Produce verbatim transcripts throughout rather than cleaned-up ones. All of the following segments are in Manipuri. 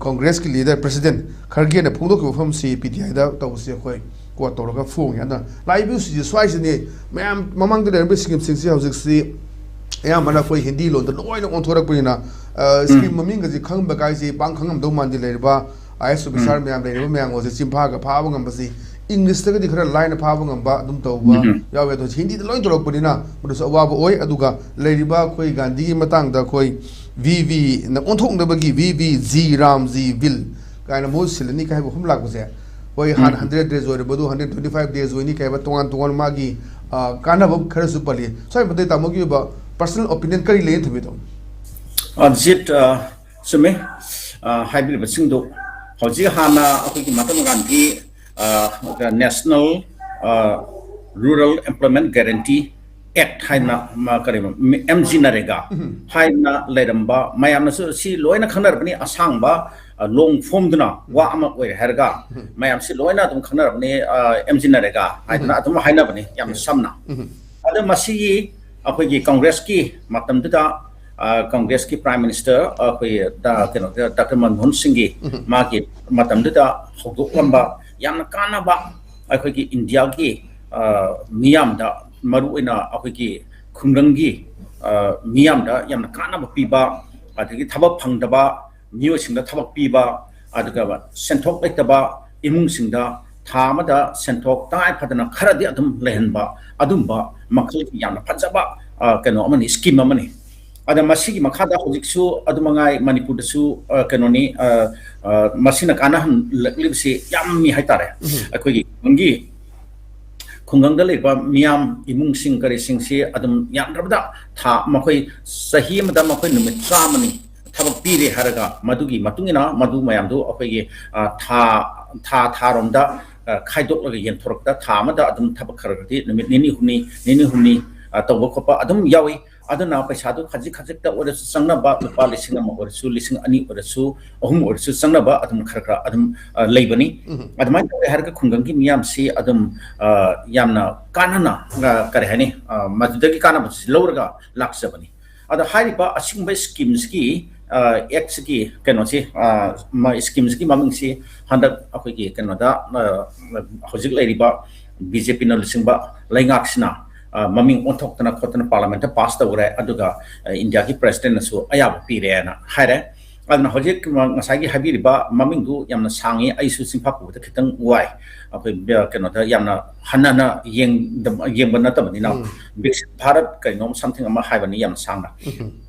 ꯀꯣꯡꯒ꯭ꯔꯦꯁꯀꯤ ꯂꯤꯗꯔ ꯄ꯭ꯔꯦꯁꯤꯗꯦꯟ ꯈꯔꯒꯦꯅ ꯐꯣꯡꯗꯣꯛꯈꯤꯕ ꯋꯥꯐꯝꯁꯤ ꯄꯤ ꯇꯤ ꯑꯥꯏꯗ ꯇꯧꯕꯁꯤ ꯑꯩꯈꯣꯏ ꯀꯣꯠ ꯇꯧꯔꯒ ꯐꯣꯡꯉꯤ꯫ ꯑꯗꯨꯅ ꯂꯥꯛꯏꯕ ꯏꯁꯨꯁꯤ ꯁ꯭ꯋꯥꯏꯁꯤꯅꯤ꯫ ꯃꯌꯥꯝ ꯃꯃꯥꯡꯗ ꯂꯩꯔꯝꯕ ꯁ꯭ꯀꯤꯝꯁꯤꯡꯁꯤ ꯍꯧꯖꯤꯛꯁꯤ ꯑꯌꯥꯝꯕꯅ ꯑꯩꯈꯣꯏ ꯍꯤꯟꯗꯤ ꯂꯣꯟꯗ ꯂꯣꯏꯅ ꯑꯣꯟꯊꯣꯔꯛꯄꯅꯤꯅ, ꯑ, ꯁ꯭ꯀꯤꯝ ꯃꯃꯤꯡꯒꯁꯤ ꯈꯪꯕ ꯀꯥꯏꯁꯤ ꯄꯥꯡ ꯈꯪꯉꯝꯗꯧ ꯃꯥꯟꯗꯦ꯫ ꯂꯩꯔꯤꯕ ꯑꯥꯏ ꯑꯦꯁ ꯑꯣꯐꯤꯁꯥꯔ ꯃꯌꯥꯝ, ꯂꯩꯔꯤꯕ ꯃꯌꯥꯝ ꯑꯁꯤ ꯆꯤꯟꯐꯥꯒ ꯐꯥꯕ ꯉꯝꯕꯁꯤ ꯏꯪꯂꯤꯁꯇꯒꯗꯤ ꯈꯔ ꯂꯥꯏꯅ ꯐꯥꯕ ꯉꯝꯕ ꯑꯗꯨꯝ ꯇꯧꯕ ꯌꯥꯎꯋꯦ꯫ ꯑꯗꯣ ꯍꯤꯟꯗꯤꯗ ꯂꯣꯏ ꯇꯧꯔꯛꯄꯅꯤꯅ ꯃꯗꯨꯁꯨ ꯑꯋꯥꯕ ꯑꯣꯏ꯫ ꯑꯗꯨꯒ ꯂꯩꯔꯤꯕ ꯑꯩꯈꯣꯏ ꯒꯥꯟꯙꯤꯒꯤ ꯃꯇꯥꯡꯗ ꯑꯩꯈꯣꯏ ꯚꯤ ꯚꯤꯅ ꯑꯣꯟꯊꯣꯛꯅꯕꯒꯤ V V G RAM G bill ꯀꯥꯏꯅ ꯃꯍꯨꯠ ꯁꯤꯜꯂꯅꯤ ꯀꯥꯏ ꯍꯥꯏꯕ ꯋꯥꯐꯝ ꯂꯥꯛꯄꯁꯦ, ꯍꯣꯏ, ꯍꯥꯟꯅ ꯍꯟꯗ꯭ꯔꯦꯠ ꯗꯦꯖ ꯑꯣꯏꯔꯕꯗꯨ ꯍꯟꯗ꯭ꯔꯦꯠ ꯇ꯭ꯋꯦꯟꯇꯤ ꯐꯥꯏꯚ ꯗꯦꯖ ꯑꯣꯏꯅꯤ ꯀꯥꯏ ꯍꯥꯏꯕ ꯇꯣꯉꯥꯟ ꯇꯣꯉꯥꯟ ꯃꯥꯒꯤ, ꯑ, ꯀꯥꯟꯅꯕ ꯈꯔꯁꯨ ꯄꯜꯂꯤ꯫ ꯁ꯭ꯋꯥꯏ ꯃꯇꯩ ꯇꯥꯃꯣꯒꯤ ꯑꯣꯏꯕ ꯄꯔꯁꯅꯦꯜ ꯑꯣꯄꯤꯅꯤꯌꯟ ꯀꯔꯤ ꯂꯩꯅ ꯊꯝꯕꯤꯗꯣ? ꯑ, ꯖꯤꯠ, ꯑ, ꯆꯨꯝꯃꯦ꯫ ꯑ, ꯍꯥꯏꯕꯤꯔꯤꯕꯁꯤꯡꯗꯨ ꯍꯧꯖꯤꯛ ꯍꯥꯟꯅ ꯑꯩꯈꯣꯏꯒꯤ ꯃꯍꯥꯇꯃꯥ ꯒꯥꯟꯙꯤ, ꯑ, ꯅꯦꯁꯅꯦꯜ, ꯑ, ꯔꯨꯔꯦꯜ ꯑꯦꯝꯄ꯭ꯂꯣꯏꯃꯦꯟ ꯒꯦꯔꯦꯟꯇꯤ ꯑꯦꯛ ꯍꯥꯏꯅ, ꯃ-, ꯀꯔꯤ, ꯑꯦꯝ ꯖꯤ ꯅꯔꯦꯒꯥ ꯍꯥꯏꯅ ꯂꯩꯔꯝꯕ ꯃꯌꯥꯝꯅꯁꯨ ꯁꯤ ꯂꯣꯏꯅ ꯈꯪꯅꯔꯕꯅꯤ꯫ ꯑꯁꯥꯡꯕ, ꯑ, ꯂꯣꯡ ꯐꯣꯝꯗꯨꯅ ꯋꯥ ꯑꯃ ꯑꯣꯏꯔꯦ ꯍꯥꯏꯔꯒ ꯃꯌꯥꯝꯁꯤ ꯂꯣꯏꯅ ꯑꯗꯨꯝ ꯈꯪꯅꯔꯕꯅꯤ, ꯑ, ꯑꯦꯝ ꯖꯤ ꯅꯔꯦꯒꯥ ꯍꯥꯏꯗꯅ ꯑꯗꯨꯝ ꯍꯥꯏꯅꯕꯅꯤ ꯌꯥꯝꯅ ꯁꯝꯅ꯫ ꯑꯗ ꯃꯁꯤꯒꯤ ꯑꯩꯈꯣꯏꯒꯤ ꯀꯪꯒ꯭ꯔꯦꯁꯀꯤ ꯃꯇꯝꯗꯨꯗ, ꯑ, ꯀꯪꯒ꯭ꯔꯦꯁꯀꯤ ꯄ꯭ꯔꯥꯏꯝ ꯃꯤꯅꯤꯁꯇꯔ, ꯑꯩꯈꯣꯏ ꯗ-, ꯀꯩꯅꯣ, ꯗꯥꯛꯇꯔ ꯃꯟꯃꯣꯍꯟ ꯁꯤꯡꯒꯤ ꯃꯥꯒꯤ ꯃꯇꯝꯗꯨꯗ ꯍꯧꯗꯣꯛꯂꯝꯕ ꯌꯥꯝꯅ ꯀꯥꯟꯅꯕ ꯑꯩꯈꯣꯏꯒꯤ ꯏꯟꯗꯤꯌꯥꯒꯤ, ꯑ, ꯃꯤꯌꯥꯝꯗ, ꯃꯔꯨꯑꯣꯏꯅ ꯑꯩꯈꯣꯏꯒꯤ ꯈꯨꯡꯒꯪꯒꯤ, ꯑ, ꯃꯤꯌꯥꯝꯗ ꯌꯥꯝꯅ ꯀꯥꯟꯅꯕ ꯄꯤꯕ, ꯑꯗꯒꯤ ꯊꯕꯛ ꯐꯪꯗꯕ ꯃꯤꯑꯣꯏꯁꯤꯡꯗ ꯊꯕꯛ ꯄꯤꯕ, ꯑꯗꯨꯒ ꯁꯦꯟꯊꯣꯛ ꯂꯩꯇꯕ ꯏꯃꯨꯡꯁꯤꯡꯗ ꯊꯥ ꯑꯃꯗ ꯁꯦꯟꯊꯣꯛ ꯇꯉꯥꯏ ꯐꯗꯅ ꯈꯔꯗꯤ ꯑꯗꯨꯝ ꯂꯩꯍꯟꯕ, ꯑꯗꯨꯝꯕ ꯃꯈꯜꯒꯤ ꯌꯥꯝꯅ ꯐꯖꯕ, ꯑ, ꯀꯩꯅꯣ ꯑꯃꯅꯤ, ꯁ꯭ꯀꯤꯝ ꯑꯃꯅꯤ꯫ ꯑꯗ ꯃꯁꯤꯒꯤ ꯃꯈꯥꯗ ꯍꯧꯖꯤꯛꯁꯨ ꯑꯗꯨꯃꯉꯥꯏ ꯃꯅꯤꯄꯨꯔꯗꯁꯨ, ꯑ, ꯀꯩꯅꯣꯅꯤ, ꯑ, ꯑ, ꯃꯁꯤꯅ ꯀꯥꯟꯅꯍꯜꯂꯛꯂꯤꯕꯁꯤ ꯌꯥꯝꯃꯤ ꯍꯥꯏꯇꯥꯔꯦ꯫ ꯑꯩꯈꯣꯏꯒꯤ ꯈꯨꯡꯒꯪꯒꯤ, ꯈꯨꯡꯒꯪꯗ ꯂꯩꯕ ꯃꯤꯌꯥꯝ, ꯏꯃꯨꯡꯁꯤꯡ ꯀꯔꯤꯁꯤꯡꯁꯤ ꯑꯗꯨꯝ ꯌꯥꯝꯗ꯭ꯔꯕꯗ ꯊꯥ, ꯃꯈꯣꯏ ꯆꯍꯤ ꯑꯃꯗ ꯃꯈꯣꯏ ꯅꯨꯃꯤꯠ ꯆꯥꯝꯃꯅꯤ ꯊꯕꯛ ꯄꯤꯔꯦ ꯍꯥꯏꯔꯒ, ꯃꯗꯨꯒꯤ ꯃꯇꯨꯡ ꯏꯟꯅ ꯃꯗꯨ ꯃꯌꯥꯝꯗꯨ ꯑꯩꯈꯣꯏꯒꯤ, ꯑ, ꯊꯥ, ꯊꯥ ꯊꯥꯔꯣꯝꯗ, ꯑ, ꯈꯥꯏꯗꯣꯛꯂꯒ ꯌꯦꯟꯊꯣꯔꯛꯄꯗ ꯊꯥ ꯑꯃꯗ ꯑꯗꯨꯝ ꯊꯕꯛ ꯈꯔ ꯈꯔꯗꯤ ꯅꯨꯃꯤꯠ ꯅꯤꯅꯤ ꯍꯨꯝꯅꯤ, ꯅꯤꯅꯤ ꯍꯨꯝꯅꯤ, ꯑ, ꯇꯧꯕ ꯈꯣꯠꯄ ꯑꯗꯨꯝ ꯌꯥꯎꯏ꯫ ꯑꯗꯨꯅ ꯄꯩꯁꯥꯗꯨ ꯈꯖꯤꯛ ꯈꯖꯤꯛꯇ ꯑꯣꯏꯔꯁꯨ ꯆꯪꯅꯕ, ꯂꯨꯄꯥ ꯂꯤꯁꯤꯡ ꯑꯃ ꯑꯣꯏꯔꯁꯨ, ꯂꯤꯁꯤꯡ ꯑꯅꯤ ꯑꯣꯏꯔꯁꯨ, ꯑꯍꯨꯝ ꯑꯣꯏꯔꯁꯨ ꯆꯪꯅꯕ ꯑꯗꯨꯝ ꯈꯔ ꯈꯔ ꯑꯗꯨꯝ, ꯑ, ꯂꯩꯕꯅꯤ꯫ ꯑꯗꯨꯃꯥꯏꯅ ꯇꯧꯔꯦ ꯍꯥꯏꯔꯒ ꯈꯨꯡꯒꯪꯒꯤ ꯃꯤꯌꯥꯝꯁꯤ ꯑꯗꯨꯝ, ꯑ, ꯌꯥꯝꯅ ꯀꯥꯟꯅꯅ, ꯑ, ꯀꯔꯤ ꯍꯥꯏꯅꯤ, ꯑ, ꯃꯗꯨꯗꯒꯤ ꯀꯥꯟꯅꯕꯁꯤ ꯂꯧꯔꯒ ꯂꯥꯛꯆꯕꯅꯤ꯫ ꯑꯗꯣ ꯍꯥꯏꯔꯤꯕ ꯑꯁꯤꯒꯨꯝꯕ ꯁ꯭ꯀꯤꯝꯁꯤꯒꯤ ꯑꯦꯛꯁꯤꯒꯤ ꯀꯩꯅꯣꯁꯤ, ꯁ꯭ꯀꯤꯝꯁꯤꯒꯤ ꯃꯃꯤꯡꯁꯤ ꯍꯟꯗꯛ ꯑꯩꯈꯣꯏꯒꯤ ꯀꯩꯅꯣꯗ, ꯍꯧꯖꯤꯛ ꯂꯩꯔꯤꯕ ꯕꯤ ꯖꯦ ꯄꯤꯅ ꯂꯨꯆꯤꯡꯕ ꯂꯩꯉꯥꯛꯁꯤꯅ ꯃꯃꯤꯡ ꯑꯣꯟꯊꯣꯛꯇꯅ ꯈꯣꯠꯇꯅ ꯄꯥꯔꯂꯥꯃꯦꯟꯠꯇ ꯄꯥꯁ ꯇꯧꯈ꯭ꯔꯦ꯫ ꯑꯗꯨꯒ ꯏꯟꯗꯤꯌꯥꯒꯤ ꯄ꯭ꯔꯦꯁꯤꯗꯦꯟꯠꯅꯁꯨ ꯑꯌꯥꯕ ꯄꯤꯔꯦꯅ ꯍꯥꯏꯔꯦ꯫ ꯑꯗꯨꯅ ꯍꯧꯖꯤꯛ ꯉꯁꯥꯏꯒꯤ ꯍꯥꯏꯕꯤꯔꯤꯕ ꯃꯃꯤꯡꯗꯨ ꯌꯥꯝꯅ ꯁꯥꯡꯉꯤ, ꯑꯩꯁꯨ ꯆꯤꯟꯐꯥ ꯄꯨꯕꯗ ꯈꯤꯇꯪ ꯋꯥꯏ꯫ ꯑꯩꯈꯣꯏ ꯀꯩꯅꯣꯗ ꯌꯥꯝꯅ ꯍꯟꯅ ꯍꯟꯅ ꯌꯦꯡꯕ ꯅꯠꯇꯕꯅꯤꯅ, ꯕꯤꯛꯁꯤꯠ ꯚꯥꯔꯠ ꯀꯩꯅꯣꯝ something ꯑꯃ ꯍꯥꯏꯕꯅꯤ, ꯌꯥꯝ ꯁꯥꯡꯅ꯫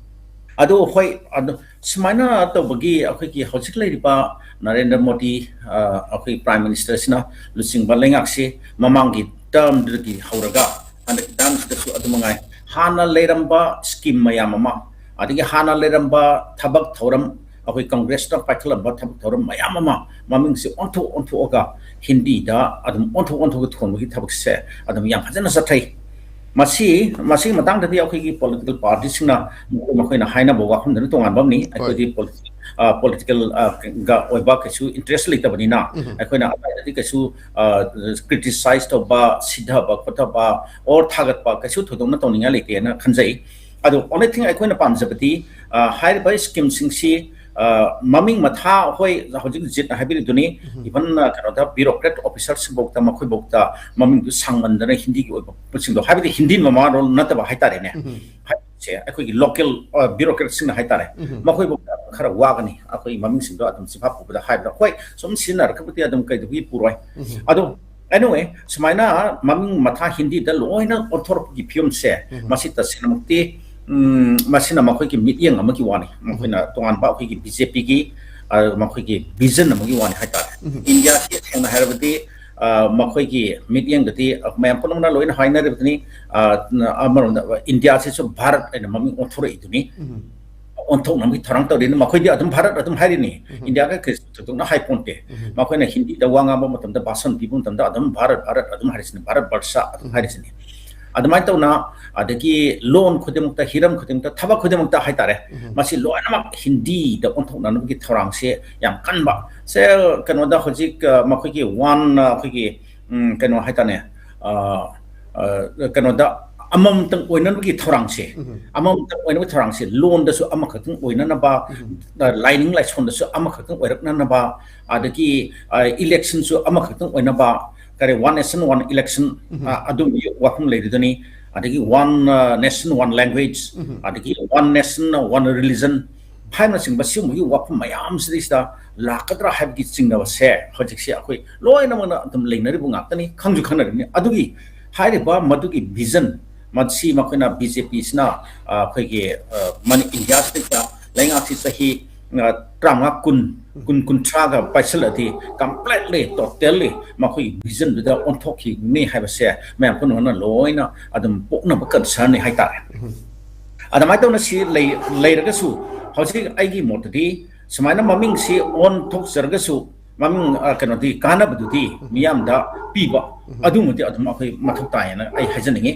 ꯑꯗꯨ ꯍꯣꯏ, ꯑꯗꯨ ꯁꯨꯃꯥꯏꯅ ꯇꯧꯕꯒꯤ ꯑꯩꯈꯣꯏꯒꯤ ꯍꯧꯖꯤꯛ ꯂꯩꯔꯤꯕ ꯅꯔꯦꯟꯗ꯭ꯔ ꯃꯣꯗꯤ, ꯑꯩꯈꯣꯏ ꯄ꯭ꯔꯥꯏꯝ ꯃꯤꯅꯤꯁꯇꯔꯁꯤꯅ ꯂꯨꯆꯤꯡꯕ ꯂꯩꯉꯥꯛꯁꯤ ꯃꯃꯥꯡꯒꯤ ꯇꯔꯝꯗꯒꯤ ꯍꯧꯔꯒ ꯍꯟꯗꯛꯀꯤ ꯇꯔꯝꯁꯤꯗꯁꯨ ꯑꯗꯨ ꯃꯉꯥꯏ, ꯍꯥꯟꯅ ꯂꯩꯔꯝꯕ ꯁ꯭ꯀꯤꯝ ꯃꯌꯥꯝ ꯑꯃ, ꯑꯗꯒꯤ ꯍꯥꯟꯅ ꯂꯩꯔꯝꯕ ꯊꯕꯛ ꯊꯧꯔꯝ, ꯑꯩꯈꯣꯏ ꯀꯪꯒ꯭ꯔꯦꯁꯅ ꯄꯥꯏꯈꯠꯂꯝꯕ ꯊꯕꯛ ꯊꯧꯔꯝ ꯃꯌꯥꯝ ꯑꯃ ꯃꯃꯤꯡꯁꯦ ꯑꯣꯟꯊꯣꯛ ꯑꯣꯟꯊꯣꯛꯑꯒ ꯍꯤꯟꯗꯤꯗ ꯑꯗꯨꯝ ꯑꯣꯟꯊꯣꯛ ꯑꯣꯟꯊꯣꯛꯑꯒ ꯊꯣꯟꯕꯒꯤ ꯊꯕꯛꯁꯦ ꯑꯗꯨꯝ ꯌꯥꯝ ꯐꯖꯅ ꯆꯠꯊꯩ꯫ ꯃꯁꯤ, ꯃꯁꯤꯒꯤ ꯃꯇꯥꯡꯗꯗꯤ ꯑꯩꯈꯣꯏꯒꯤ ꯄꯣꯂꯤꯇꯤꯀꯦꯜ ꯄꯥꯔꯇꯤꯁꯤꯡꯅ ꯃꯈꯣꯏ ꯃꯈꯣꯏꯅ ꯍꯥꯏꯅꯕ ꯋꯥꯐꯝꯗꯨꯅ ꯇꯣꯉꯥꯟꯕ ꯑꯃꯅꯤ꯫ ꯑꯩꯈꯣꯏꯗꯤ ꯄꯣꯂꯤꯇꯤꯀꯦꯜꯒ ꯑꯣꯏꯕ ꯀꯩꯁꯨ ꯏꯟꯇꯔꯦꯁ ꯂꯩꯇꯕꯅꯤꯅ, ꯑꯩꯈꯣꯏꯅ ꯑꯗꯨꯋꯥꯏꯗꯗꯤ ꯀꯩꯁꯨ ꯀ꯭ꯔꯤꯇꯤꯁꯥꯏꯁ ꯇꯧꯕ, ꯁꯤꯊꯕ ꯈꯣꯠꯊꯕ ꯑꯣꯔ ꯊꯥꯒꯠꯄ ꯀꯩꯁꯨ ꯊꯣꯏꯗꯣꯛꯅ ꯇꯧꯅꯤꯡꯉꯥꯏ ꯂꯩꯇꯦꯅ ꯈꯟꯖꯩ꯫ ꯑꯗꯣ only thing ꯑꯩꯈꯣꯏꯅ ꯄꯥꯝꯖꯕꯗꯤ, ꯍꯥꯏꯔꯤꯕ ꯁ꯭ꯀꯤꯝꯁꯤꯡꯁꯤ ꯃꯃꯤꯡ ꯃꯊꯥ, ꯍꯣꯏ, ꯍꯧꯖꯤꯛ ꯖꯤꯠꯅ ꯍꯥꯏꯕꯤꯔꯤꯗꯨꯅꯤ, even ꯀꯩꯅꯣꯗ ꯕ꯭ꯌꯨꯔꯣꯀ꯭ꯔꯦꯠ ꯑꯣꯐꯤꯁꯔꯁꯤꯡꯐꯥꯎꯗ, ꯃꯈꯣꯏꯐꯥꯎꯗ ꯃꯃꯤꯡꯗꯨ ꯁꯥꯡꯃꯟꯗꯅ ꯍꯤꯟꯗꯤꯒꯤ ꯑꯣꯏꯕꯁꯤꯡꯗꯣ, ꯍꯥꯏꯕꯗꯤ ꯍꯤꯟꯗꯤ ꯃꯃꯥ ꯂꯣꯟ ꯅꯠꯇꯕ ꯍꯥꯏꯇꯥꯔꯦꯅꯦ, ꯍꯥꯏꯕꯁꯦ ꯑꯩꯈꯣꯏꯒꯤ ꯂꯣꯀꯦꯜ ꯕ꯭ꯌꯨꯔꯣꯀ꯭ꯔꯦꯠꯁꯤꯡꯅ ꯍꯥꯏꯇꯥꯔꯦ, ꯃꯈꯣꯏꯐꯥꯎꯗ ꯈꯔ ꯋꯥꯒꯅꯤ ꯑꯩꯈꯣꯏ ꯃꯃꯤꯡꯁꯤꯡꯗꯣ ꯑꯗꯨꯝ ꯆꯤꯟꯐꯥ ꯄꯨꯕꯗ ꯍꯥꯏꯕꯗ꯫ ꯍꯣꯏ, ꯁꯨꯝ ꯁꯤꯖꯤꯟꯅꯔꯛꯄꯕꯨꯗꯤ ꯑꯗꯨꯝ ꯀꯩꯗꯧꯕꯒꯤ ꯄꯨꯔꯣꯏ꯫ ꯑꯗꯣ anyway, ꯁꯨꯃꯥꯏꯅ ꯃꯃꯤꯡ ꯃꯊꯥ ꯍꯤꯟꯗꯤꯗ ꯂꯣꯏꯅ ꯑꯣꯟꯊꯣꯔꯛꯄꯒꯤ ꯐꯤꯕꯝꯁꯦ, ꯃꯁꯤ ꯇꯁꯦꯡꯅꯃꯛꯇꯤ, ꯎꯝ, ꯃꯁꯤꯅ ꯃꯈꯣꯏꯒꯤ ꯃꯤꯠꯌꯦꯡ ꯑꯃꯒꯤ ꯋꯥꯅꯤ, ꯃꯈꯣꯏꯅ ꯇꯣꯉꯥꯟꯕ ꯑꯩꯈꯣꯏꯒꯤ ꯕꯤ ꯖꯦ ꯄꯤꯒꯤ, ꯑ, ꯃꯈꯣꯏꯒꯤ ꯚꯤꯖꯟ ꯑꯃꯒꯤ ꯋꯥꯅꯤ ꯍꯥꯏꯇꯥꯔꯦ꯫ ꯏꯟꯗꯤꯌꯥꯁꯤ ꯁꯦꯡꯅ ꯍꯥꯏꯔꯕꯗꯤ, ꯑ, ꯃꯈꯣꯏꯒꯤ ꯃꯤꯠꯌꯦꯡꯗꯗꯤ ꯃꯌꯥꯝ ꯄꯨꯝꯅꯃꯛꯅ ꯂꯣꯏꯅ ꯍꯥꯏꯅꯔꯤꯕꯗꯨꯅꯤ, ꯑ, ꯑꯃꯔꯣꯝꯗ ꯏꯟꯗꯤꯌꯥꯁꯤꯁꯨ ꯚꯥꯔꯠ ꯍꯥꯏꯅ ꯃꯃꯤꯡ ꯑꯣꯟꯊꯣꯔꯛꯏꯗꯨꯅꯤ꯫ ꯑꯣꯟꯊꯣꯛꯅꯕꯒꯤ ꯊꯧꯔꯥꯡ ꯇꯧꯔꯤꯅ ꯃꯈꯣꯏꯗꯤ ꯑꯗꯨꯝ ꯚꯥꯔꯠ ꯑꯗꯨꯝ ꯍꯥꯏꯔꯤꯅꯤ꯫ ꯏꯟꯗꯤꯌꯥꯒ ꯀꯩꯁꯨ ꯊꯣꯏꯗꯣꯛꯅ ꯍꯥꯏꯄꯣꯟꯇꯦ꯫ ꯃꯈꯣꯏꯅ ꯍꯤꯟꯗꯤꯗ ꯋꯥ ꯉꯥꯡꯕ ꯃꯇꯝꯗ, ꯚꯥꯁꯟ ꯄꯤꯕ ꯃꯇꯝꯗ ꯑꯗꯨꯝ ꯚꯥꯔꯠ, ꯚꯥꯔꯠ ꯑꯗꯨꯝ ꯍꯥꯏꯔꯤꯁꯤꯅꯤ, ꯚꯥꯔꯠ ꯕꯔꯁꯥ ꯑꯗꯨꯝ ꯍꯥꯏꯔꯤꯁꯤꯅꯤ꯫ ꯑꯗꯨꯃꯥꯏꯅ ꯇꯧꯅ ꯑꯗꯒꯤ ꯂꯣꯟ ꯈꯨꯗꯤꯡꯃꯛꯇ, ꯍꯤꯔꯝ ꯈꯨꯗꯤꯡꯃꯛꯇ, ꯊꯕꯛ ꯈꯨꯗꯤꯡꯃꯛꯇ ꯍꯥꯏꯇꯥꯔꯦ, ꯃꯁꯤ ꯂꯣꯏꯅꯃꯛ ꯍꯤꯟꯗꯤꯗ ꯑꯣꯟꯊꯣꯛꯅꯅꯕꯒꯤ ꯊꯧꯔꯥꯡꯁꯦ ꯌꯥꯝ ꯀꯟꯕ꯫ ꯁꯦ, ꯀꯩꯅꯣꯗ ꯍꯧꯖꯤꯛ, ꯑ, ꯃꯈꯣꯏꯒꯤ ꯋꯥꯟ, ꯑ, ꯑꯩꯈꯣꯏꯒꯤ, ꯎꯝ, ꯀꯩꯅꯣ ꯍꯥꯏꯇꯥꯔꯦ, ꯑ, ꯑ, ꯀꯩꯅꯣꯗ ꯑꯃꯃꯝꯇꯪ ꯑꯣꯏꯅꯕꯒꯤ ꯊꯧꯔꯥꯡꯁꯦ, ꯑꯃꯃꯝꯇꯪ ꯑꯣꯏꯅꯕꯒꯤ ꯊꯧꯔꯥꯡꯁꯦ, ꯂꯣꯟꯗꯁꯨ ꯑꯃꯈꯛꯇꯪ ꯑꯣꯏꯅꯅꯕ, ꯂꯥꯏꯅꯤꯡ ꯂꯥꯏꯁꯣꯟꯗꯁꯨ ꯑꯃꯈꯛꯇꯪ ꯑꯣꯏꯔꯛꯅꯅꯕ, ꯑꯗꯒꯤ ꯏꯂꯦꯛꯁꯟꯁꯨ ꯑꯃꯈꯛꯇꯪ ꯑꯣꯏꯅꯕ, ꯀꯔꯤ, one nation one election, ꯑꯗꯨꯒꯤ ꯋꯥꯐꯝ ꯂꯩꯔꯤꯗꯨꯅꯤ, ꯑꯗꯒꯤ one nation one language, ꯑꯗꯒꯤ one nation one religion ꯍꯥꯏꯕꯅꯆꯤꯡꯕ ꯁꯤꯒꯨꯝꯕꯒꯤ ꯋꯥꯐꯝ ꯃꯌꯥꯝꯁꯤꯗꯩꯁꯤꯗ ꯂꯥꯛꯀꯗ꯭ꯔꯥ ꯍꯥꯏꯕꯒꯤ ꯆꯤꯡꯅꯕꯁꯦ ꯍꯧꯖꯤꯛꯁꯦ ꯑꯩꯈꯣꯏ ꯂꯣꯏꯅꯃꯛꯅ ꯑꯗꯨꯝ ꯂꯩꯅꯔꯤꯕ ꯉꯥꯛꯇꯅꯤ, ꯈꯪꯁꯨ ꯈꯪꯅꯔꯤꯕꯅꯤ꯫ ꯑꯗꯨꯒꯤ ꯍꯥꯏꯔꯤꯕ ꯃꯗꯨꯒꯤ ꯚꯤꯖꯟ ꯃꯁꯤ ꯃꯈꯣꯏꯅ ꯕꯤ ꯖꯦ ꯄꯤꯁꯤꯅ ꯑꯩꯈꯣꯏꯒꯤ ꯃꯅꯤ ꯏꯟꯗꯤꯌꯥꯁꯤꯗ ꯂꯩꯉꯥꯛꯁꯤ ꯆꯍꯤ ꯇꯔꯥꯃꯉꯥ, ꯀꯨꯟ, ꯀꯨꯟ, ꯀꯨꯟꯊ꯭ꯔꯥꯒ ꯄꯥꯏꯁꯤꯜꯂꯗꯤ completely, totally ꯃꯈꯣꯏꯒꯤ ꯚꯤꯖꯟꯗꯨꯗ ꯑꯣꯟꯊꯣꯛꯈꯤꯅꯤ ꯍꯥꯏꯕꯁꯦ ꯃꯌꯥꯝ ꯄꯨꯝꯅꯃꯛꯅ ꯂꯣꯏꯅ ꯑꯗꯨꯝ ꯄꯣꯛꯅꯕ ꯀꯟꯁꯔꯟꯅꯤ ꯍꯥꯏꯇꯥꯔꯦ꯫ ꯑꯗꯨꯃꯥꯏꯅ ꯇꯧꯅ ꯁꯤ ꯂꯩ-, ꯂꯩꯔꯒꯁꯨ ꯍꯧꯖꯤꯛ ꯑꯩꯒꯤ ꯃꯣꯠꯇꯗꯤ ꯁꯨꯃꯥꯏꯅ ꯃꯃꯤꯡꯁꯤ ꯑꯣꯟꯊꯣꯛꯆꯔꯒꯁꯨ ꯃꯃꯤꯡ, ꯑ, ꯀꯩꯅꯣꯗꯤ, ꯀꯥꯟꯅꯕꯗꯨꯗꯤ ꯃꯤꯌꯥꯝꯗ ꯄꯤꯕ, ꯑꯗꯨꯃꯗꯤ ꯑꯗꯨꯝ ꯑꯩꯈꯣꯏ ꯃꯊꯧ ꯇꯥꯏꯌꯦꯅ ꯑꯩ ꯍꯥꯏꯖꯅꯤꯡꯉꯤ꯫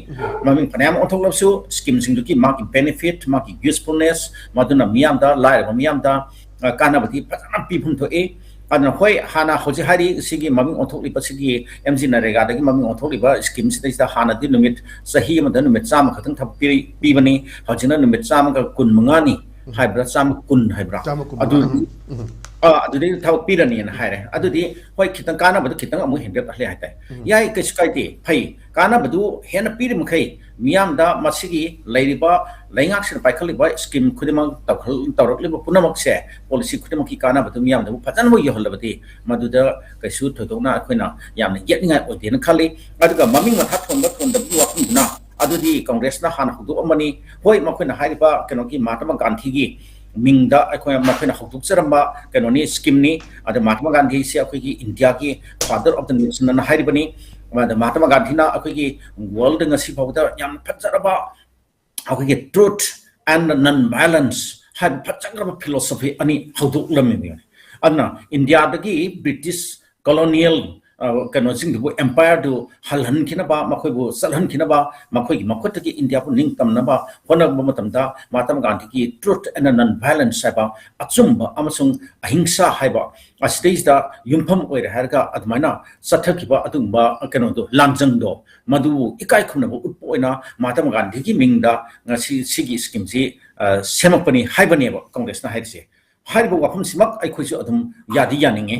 ꯃꯃꯤꯡ ꯐꯅꯌꯥꯝ ꯑꯣꯟꯊꯣꯛꯂꯕꯁꯨ ꯁ꯭ꯀꯤꯝꯁꯤꯡꯗꯨꯒꯤ ꯃꯥꯒꯤ ꯕꯦꯅꯤꯐꯤꯠ, ꯃꯥꯒꯤ ꯌꯨꯁꯐꯨꯜꯅꯦꯁ, ꯃꯗꯨꯅ ꯃꯤꯌꯥꯝꯗ, ꯂꯥꯏꯔꯕ ꯃꯤꯌꯥꯝꯗ, ꯑ, ꯀꯥꯟꯅꯕꯗꯤ ꯐꯖꯅ ꯄꯤꯐꯝ ꯊꯣꯛꯏ꯫ ꯑꯗꯨꯅ ꯍꯣꯏ, ꯍꯥꯟꯅ ꯍꯧꯖꯤꯛ ꯍꯥꯏꯔꯤ ꯁꯤꯒꯤ ꯃꯃꯤꯡ ꯑꯣꯟꯊꯣꯛꯂꯤꯕ ꯁꯤꯒꯤ ꯑꯦꯝ ꯖꯤ ꯅꯔꯦꯒꯥꯗꯒꯤ ꯃꯃꯤꯡ ꯑꯣꯟꯊꯣꯛꯂꯤꯕ ꯁ꯭ꯀꯤꯝꯁꯤꯗꯩꯁꯤꯗ ꯍꯥꯟꯅꯗꯤ ꯅꯨꯃꯤꯠ, ꯆꯍꯤ ꯑꯃꯗ ꯅꯨꯃꯤꯠ ꯆꯥꯝꯃ ꯈꯛꯇꯪ ꯊꯕꯛ ꯄꯤꯔꯤ-, ꯄꯤꯕꯅꯤ꯫ ꯍꯧꯖꯤꯛꯅ ꯅꯨꯃꯤꯠ ꯆꯥꯝꯃꯒ ꯀꯨꯟ ꯃꯉꯥꯅꯤ ꯍꯥꯏꯕ꯭ꯔꯥ, ꯆꯥꯝꯃ ꯀꯨꯟ ꯍꯥꯏꯕ꯭ꯔꯥ? ꯆꯥꯝꯃ ꯀꯨꯟ ꯑꯗꯨ, ꯃꯉꯥ꯫ ꯑꯥ, ꯑꯗꯨꯗꯩ ꯊꯕꯛ ꯄꯤꯔꯅꯤꯅ ꯍꯥꯏꯔꯦ꯫ ꯑꯗꯨꯗꯤ ꯍꯣꯏ, ꯈꯤꯇꯪ ꯀꯥꯟꯅꯕꯗꯨ ꯈꯤꯇꯪ ꯑꯃꯨꯛ ꯍꯦꯟꯒꯠꯍꯜꯂꯦ ꯍꯥꯏꯇꯥꯔꯦ꯫ ꯌꯥꯏ, ꯀꯩꯁꯨ ꯀꯥꯏꯗꯦ, ꯐꯩ꯫ ꯀꯥꯟꯅꯕꯗꯨ ꯍꯦꯟꯅ ꯄꯤꯔꯤ ꯃꯈꯩ ꯃꯤꯌꯥꯝꯗ ꯃꯁꯤꯒꯤ ꯂꯩꯔꯤꯕ ꯂꯩꯉꯥꯛꯁꯤꯅ ꯄꯥꯏꯈꯠꯂꯤꯕ ꯁ꯭ꯀꯤꯝ ꯈꯨꯗꯤꯡꯃꯛ ꯇꯧꯈꯜ-, ꯇꯧꯔꯛꯂꯤꯕ ꯄꯨꯝꯅꯃꯛꯁꯦ, ꯄꯣꯂꯤꯁꯤ ꯈꯨꯗꯤꯡꯃꯛꯀꯤ ꯀꯥꯟꯅꯕꯗꯨ ꯃꯤꯌꯥꯝꯗꯕꯨ ꯐꯖꯅꯃꯛ ꯌꯧꯍꯜꯂꯕꯗꯤ ꯃꯗꯨꯗ ꯀꯩꯁꯨ ꯊꯣꯏꯗꯣꯛꯅ ꯑꯩꯈꯣꯏꯅ ꯌꯥꯝꯅ ꯌꯦꯠꯅꯤꯡꯉꯥꯏ ꯑꯣꯏꯗꯦꯅ ꯈꯜꯂꯤ꯫ ꯑꯗꯨꯒ ꯃꯃꯤꯡ ꯃꯊꯥ ꯊꯣꯟꯕ ꯊꯣꯟꯗꯕꯒꯤ ꯋꯥꯐꯝꯗꯨꯅ ꯑꯗꯨꯗꯤ ꯀꯪꯒ꯭ꯔꯦꯁꯅ ꯍꯥꯟꯅ ꯍꯧꯗꯣꯛꯑꯝꯕꯅꯤ꯫ ꯍꯣꯏ, ꯃꯈꯣꯏꯅ ꯍꯥꯏꯔꯤꯕ ꯀꯩꯅꯣꯒꯤ ꯃꯍꯥꯇꯃꯥ ꯒꯥꯟꯙꯤꯒꯤ ꯃꯤꯡꯗ ꯑꯩꯈꯣꯏ, ꯃꯈꯣꯏꯅ ꯍꯧꯗꯣꯛꯆꯔꯝꯕ ꯀꯩꯅꯣꯅꯤ, ꯁ꯭ꯀꯤꯝꯅꯤ꯫ ꯑꯗ ꯃꯍꯥꯇꯃꯥ ꯒꯥꯟꯙꯤꯁꯦ ꯑꯩꯈꯣꯏꯒꯤ ꯏꯟꯗꯤꯌꯥꯒꯤ father of the nation ꯑꯅ ꯍꯥꯏꯔꯤꯕꯅꯤ꯫ ꯑꯗ ꯃꯍꯥꯇꯃꯥ ꯒꯥꯟꯙꯤꯅ ꯑꯩꯈꯣꯏꯒꯤ ꯋꯥꯔꯜꯗ ꯉꯁꯤ ꯐꯥꯎꯕꯗ ꯌꯥꯝꯅ ꯐꯖꯔꯕ ꯑꯩꯈꯣꯏꯒꯤ truth and non violence ꯍꯥꯏꯕ ꯐꯖꯈ꯭ꯔꯕ philosophy ꯑꯅꯤ ꯍꯧꯗꯣꯛꯂꯝꯃꯤꯕꯅꯤ꯫ ꯑꯗꯨꯅ ꯏꯟꯗꯤꯌꯥꯗꯒꯤ ꯕ꯭ꯔꯤꯇꯤꯁ colonial ꯀꯩꯅꯣꯁꯤꯡꯗꯨꯕꯨ, ꯑꯦꯝꯄꯥꯌꯔꯗꯨ ꯍꯜꯍꯟꯈꯤꯅꯕ, ꯃꯈꯣꯏꯕꯨ ꯆꯠꯍꯟꯈꯤꯅꯕ, ꯃꯈꯣꯏꯒꯤ ꯃꯈꯨꯠꯇꯒꯤ ꯏꯟꯗꯤꯌꯥꯕꯨ ꯅꯤꯡꯇꯝꯅꯕ ꯍꯣꯠꯅꯕ ꯃꯇꯝꯗ ꯃꯍꯥꯇꯃꯥ ꯒꯥꯟꯙꯤꯒꯤ Truth and Non-Violence ꯍꯥꯏꯕ, ꯑꯆꯨꯝꯕ ꯑꯃꯁꯨꯡ ꯑꯍꯤꯡꯁꯥ ꯍꯥꯏꯕ ꯑꯁꯤꯗꯩꯁꯤꯗ ꯌꯨꯝꯐꯝ ꯑꯣꯏꯔꯦ ꯍꯥꯏꯔꯒ ꯑꯗꯨꯃꯥꯏꯅ ꯆꯠꯊꯈꯤꯕ ꯑꯗꯨꯒꯨꯝꯕ ꯀꯩꯅꯣꯗꯣ, ꯂꯥꯟꯖꯪꯗꯣ, ꯃꯗꯨꯕꯨ ꯏꯀꯥꯏ ꯈꯨꯝꯅꯕ ꯎꯠꯄ ꯑꯣꯏꯅ ꯃꯍꯥꯇꯃꯥ ꯒꯥꯟꯙꯤꯒꯤ ꯃꯤꯡꯗ ꯉꯁꯤ ꯁꯤꯒꯤ ꯁ꯭ꯀꯤꯝꯁꯤ ꯁꯦꯝꯃꯛꯄꯅꯤ ꯍꯥꯏꯕꯅꯦꯕ ꯀꯪꯒ꯭ꯔꯦꯁꯅ ꯍꯥꯏꯔꯤꯁꯦ꯫ ꯍꯥꯏꯔꯤꯕ ꯋꯥꯐꯝꯁꯤꯃꯛ ꯑꯩꯈꯣꯏꯁꯨ ꯑꯗꯨꯝ ꯌꯥꯗꯤ ꯌꯥꯅꯤꯡꯉꯤ꯫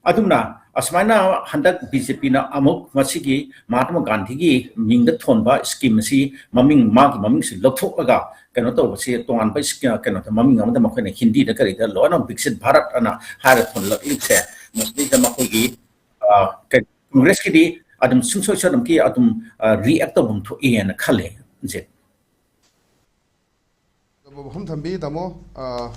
ꯑꯗꯨꯝꯅ ꯑꯁꯨꯃꯥꯏꯅ ꯍꯟꯗꯛ ꯕꯤ ꯖꯦ ꯄꯤꯅ ꯑꯃꯨꯛ ꯃꯁꯤꯒꯤ ꯃꯍꯥꯇꯃꯥ ꯒꯥꯟꯙꯤꯒꯤ ꯃꯤꯡꯗ ꯊꯣꯟꯕ ꯁ꯭ꯀꯤꯝ ꯑꯁꯤ, ꯃꯃꯤꯡ, ꯃꯥꯒꯤ ꯃꯃꯤꯡꯁꯤ ꯂꯧꯊꯣꯛꯂꯒ ꯀꯩꯅꯣ ꯇꯧꯕꯁꯤ, ꯇꯣꯉꯥꯟꯕ ꯁ꯭ꯀꯤ-, ꯀꯩꯅꯣꯗ, ꯃꯃꯤꯡ ꯑꯃꯗ ꯃꯈꯣꯏꯅ ꯍꯤꯟꯗꯤꯗ ꯀꯔꯤꯗ ꯂꯣꯏꯅ ꯕꯤꯛꯁꯤꯠ ꯚꯥꯔꯠ ꯑꯅ ꯍꯥꯏꯔ ꯊꯣꯟꯂꯛꯂꯤꯕꯁꯦ, ꯃꯁꯤꯗꯩꯗ ꯃꯈꯣꯏꯒꯤ, ꯑ, ꯀꯩ-, ꯀꯪꯒ꯭ꯔꯦꯁꯀꯤꯗꯤ ꯑꯗꯨꯝ ꯁꯨꯡꯁꯣꯏ ꯁꯣꯏꯗꯅꯃꯛꯀꯤ ꯑꯗꯨꯝ, ꯑ, ꯔꯤꯑꯦꯛ ꯇꯧꯐꯝ ꯊꯣꯛꯏꯅ ꯈꯜꯂꯦ ꯍꯧꯖꯤꯛ꯫ ꯑꯆꯧꯕ ꯋꯥꯐꯝ ꯊꯝꯕꯤ, ꯇꯥꯃꯣ꯫ ꯑ,